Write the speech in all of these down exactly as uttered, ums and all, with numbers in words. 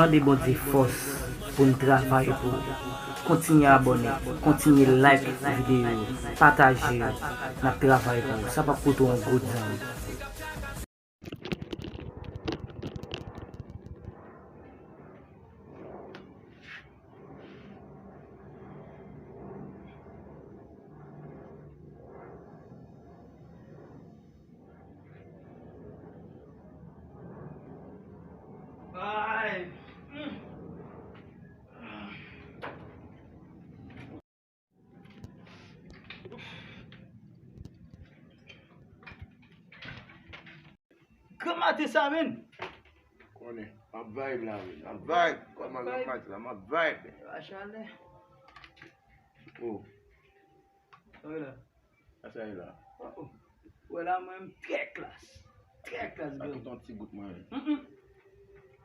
Mande Bondye fòs pou n travay pou ou. Kontinye abòne, kontinye like videyo yo, pataje yo. N ap travay pou ou. Sa p ap koute w yon goud, zanmi. Ay. Gran maten sa, menn. Konnen, m ap vibe la, menn. M ap vibe. Kòman gran maten la, m ap vibe. E pa chalè. Oh. Sa w ye la? Sa sa ye la? Oh, oh. Ou wè la, mwen, m trè klas. Trè klas, bro. Sa tout yon ti bout mwen. Mm, mm.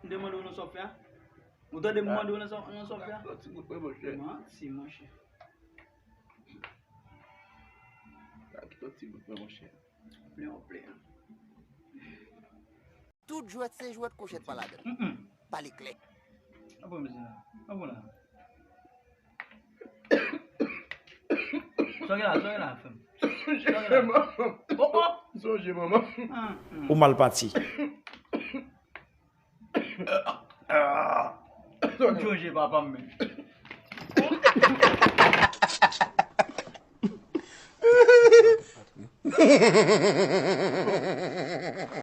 M te mande w nan sa w fè a? Ou tande m mande w nan sa, nan sa w fè a? Sa tout yon ti bout mwen, monchè. Manti, monchè. Sa tout yon ti bout mwen, monchè. Plen, plen. Tout jwèt se jwèt, kouchèt pa ladan. Mm, mm. Pale klè. Apre mizè la. Apre la. Sa w gen la, sa w gen la, frè m? Sa w gen la? Oh, oh! Sonje manman. Ah, ah. Ou mal pati. Sonje papa m menm.